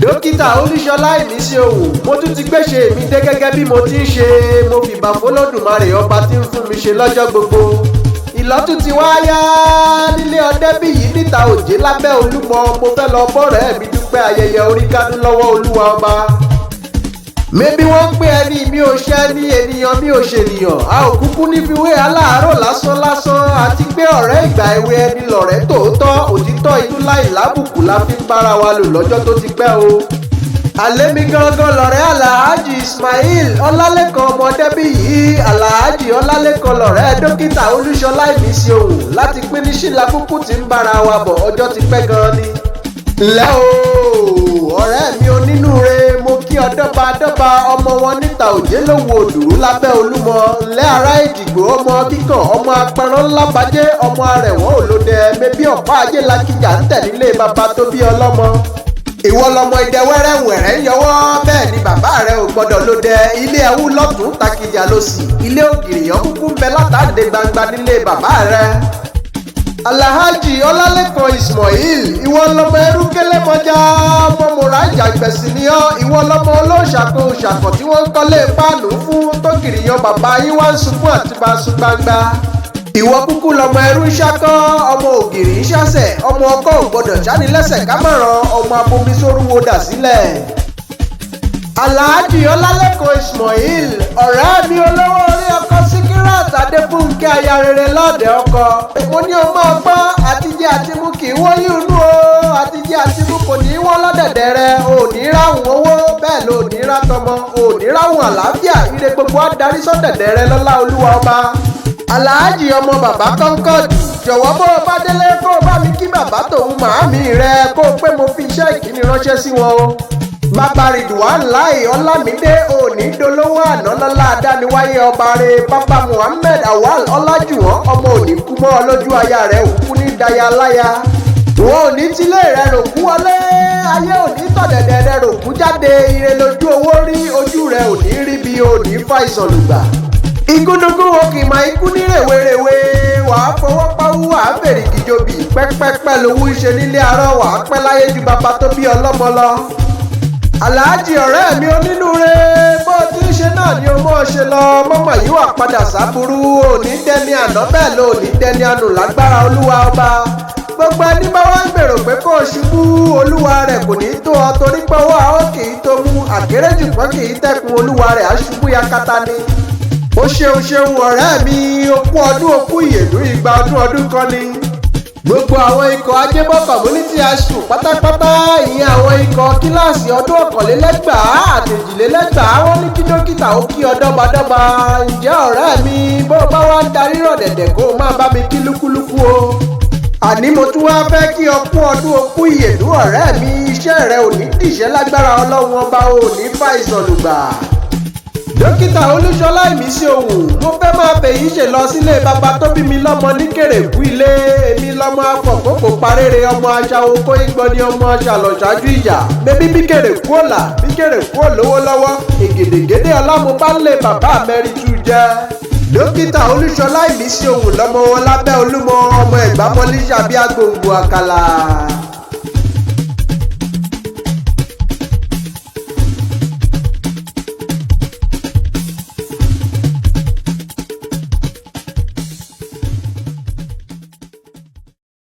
Dókítà Olúṣọlá Ìmísíohùn, mo tún ti gbéṣe mi dé gẹ́gẹ́ bí mo ti ń ṣe. Mo fìbà f'Olódùmarè ọba tí ń fún mi ṣe lọ́jọ́ gbogbo. Ìlọ́tún ti wá yá nílé Ọdẹ́bíyì níta Òjé lábẹ́ Olúmọ. Mo fẹ́ lọ bọ́rẹ̀ẹ́ mi dúpẹ́ ayẹyẹ orí kádún lọ́wọ́ Olúwa ọba. Mébí wọ́n ń pè ẹni mi ò ṣe ní ènìyàn mi ò ṣènìyàn, a ò kúkú ní fiwé aláàárọ̀ lásán lásán, àti pé ọ̀rẹ́ ìgbà èwe ẹni lọ̀rẹ́ tòótọ́. Òtítọ́ inú láì lábùkù la fi ń bára wa lò lọ́jọ́ tó ti pẹ́ o. Àlémi gangan lọ̀rẹ́ Alhaji Ismail Ọlálẹ́kan Ọmọdébíyì. Alhaji Ọlálẹ́kan lọ̀rẹ́ dókítà Olúṣọlá Ìmísíohùn láti pín ní sílá kúkú tí ń bára wa bọ̀ ọjọ́ ti pẹ́ gan ni. Ǹlẹ́ o, ọ̀rẹ́ mi onínúure, mo kí ọ dọ́ba dọ́ba ọmọ wọn níta Òjé lówó òdùrú lábẹ́ Olúmọ. Ǹlẹ́ ará Èjìgbò, ọmọ kíkàn, ọmọ apẹran ńlá bàjẹ́, ọmọ arẹ̀wọ̀n òlòdẹ mẹbí ọ̀pá ajé lakíjà ń tẹ̀ nílé bàbá tó bí ọlọ́mọ. Ìwọ lọmọ idẹ wẹ́rẹ́ wẹ̀rẹ́ ń yọwọ́, bẹ́ẹ̀ ni bàbá rẹ ò gbọ́dọ̀ lódẹ. Ilé ẹwú lọ́tún takìjà lọ́sì, ilé ògìrìyàn kúkú ń bẹ látàdé gbangba nílé bàbá rẹ. Alhaji Ọlálẹ́kan Ismail, ìwọ lọmọ ẹrú kélémọjá, ọmọ mọ̀rá ìjàgbẹ̀sìn ni ọ́. Ìwọ lọmọ olóòṣàkó òṣàkọ̀ tí wọ́n ń kọ́lé páànù fún tókìrìyàn bàbá yín wá ń sunkún àti bá sun gbangba. Ìwọ kúkú lọmọ ẹrú ń ṣakọ́, ọmọ ògìrì ń ṣàṣẹ, ọmọ ọkọ ò gbọdọ̀ ṣánilẹ́sẹ̀ kámọ̀ràn, ọmọ abomisórúwo dà sílẹ̀. Alhaji Ọlálẹ́kan Ismail, ọ̀rẹ́ mi olówó orí ọkọ Síkírát Adéfúnkẹ́ aya rere lọ́ọ̀dẹ̀ ọkọ. Mo ní o máa gbọ́, àtijẹ́ àtimú kì í wọ́n yín inú o, àtijẹ́ àtimú kò ní í wọ́n lọ́dẹ̀dẹ̀ rẹ. O ò ní ráhùn owó, bẹ́ẹ̀ ló ní rá tọmọ, o ò ní ráhùn àlàáfíà, ire gbogbo á darí sọ́dẹ̀dẹ̀ rẹ lọ́lá Olúwa ọba. Alhaji ọmọ bàbá Concord, jọ̀wọ́ bó o bá délé kó o bá mi kí bàbá tòun màámi rẹ, kó o pé mo fi iṣẹ́ ìkíni ránṣẹ́ sí wọn o. Bàbá Ridwan láì Ọlámídé, òní dolówó àná lọ́lá adániwáyé ọba rẹ. Bàbá Muhammed Awal Ọlájùwọ̀n, ọmọ òní kú mọ́ ọ lójú aya rẹ, òkú ní daya láya. Wọn ò ní tílé rẹ ròkú wọlé, ayé òní tọ̀dẹ̀dẹ̀ rẹ ròkú jáde. Ire lójú owó rí, ojú rẹ òní rí bí òní fàìsàn lùgbà. Igúnnugún wo kì máa ikú ní rèwerèwe, wàá fọwọ́ pawú, wàá fèrè kìjọbì pẹ́pẹ́pẹ́ lówó ṣe nílé arọ́, wàá pẹ́ láyé ju bàbá tó bí ọlọ́mọ lọ. Alhaji ọ̀rẹ́ mi onínúure, bó o ti ń ṣe náà ni o mọ̀ ṣe lọ, mọ́mọ́ yìí wà padà sábúrú, òní dẹni àná bẹ́ẹ̀ ló ní dẹni ànù lágbára Olúwa ọba. Gbogbo ẹni bá wá ń gbèrò pé kó o ṣubú, olúwa rẹ̀ kò ní tó ọ, torí pé owó àwọn kì í tó mú àkérèjù kan kì í tẹkùn, olúwa rẹ̀ á ṣubú yakata ni. Ó ṣeun ṣeun ọ̀rẹ́ mi, okú ọdún okú ìyèdún, igba ọdún ọdún kan ni. Gbogbo àwọn ikọ̀ Ajébọ̀ Community High School pátápátá, ìyẹn àwọn ikọ̀ kíláàsì ọdún 2021 àti 2022, wọ́n ní kí dókítà ó kí ọ dọ́gbadọ́gba. Ǹjẹ́ ọ̀rẹ́ mi, bó o bá wá ń darí rọ̀ dẹ̀dẹ̀, kó o máa bá mi kí lúkúlúkú o. Àní mo tún wá fẹ́ kí ọ kú ọdún okú ìyèdún ọ̀rẹ́ mi, iṣẹ́ rẹ ò ní dìṣẹ́ lágbára Ọlọ́run ọba, ò ní fàìsàn lùgbà. Dókítà Olúṣọlá Ìmísíohùn, mo fẹ́ máa fèyí ṣe lọ sílé bàbá tó bí mi lọ́mọ ní Kèrèkú ilé. Èmi lọ́mọ afọ̀kókò parére, ọmọ aṣáwo kó igbọ́n ni, ọmọ aṣàlọ̀ ṣáájú ìjà. Bébí bí Kèrèkú òlà bí Kèrèkú òlówó lọ́wọ́, ègèdègèdè ọlámubálé bàbá mẹ́rin tú jẹ́. Dókítà Olúṣọlá Ìmísíohùn lọ́mọ wọn lábẹ́ Olúmọ, ọmọ Ẹ̀gbámọ́líṣà bí agbòǹgbò àkàlà.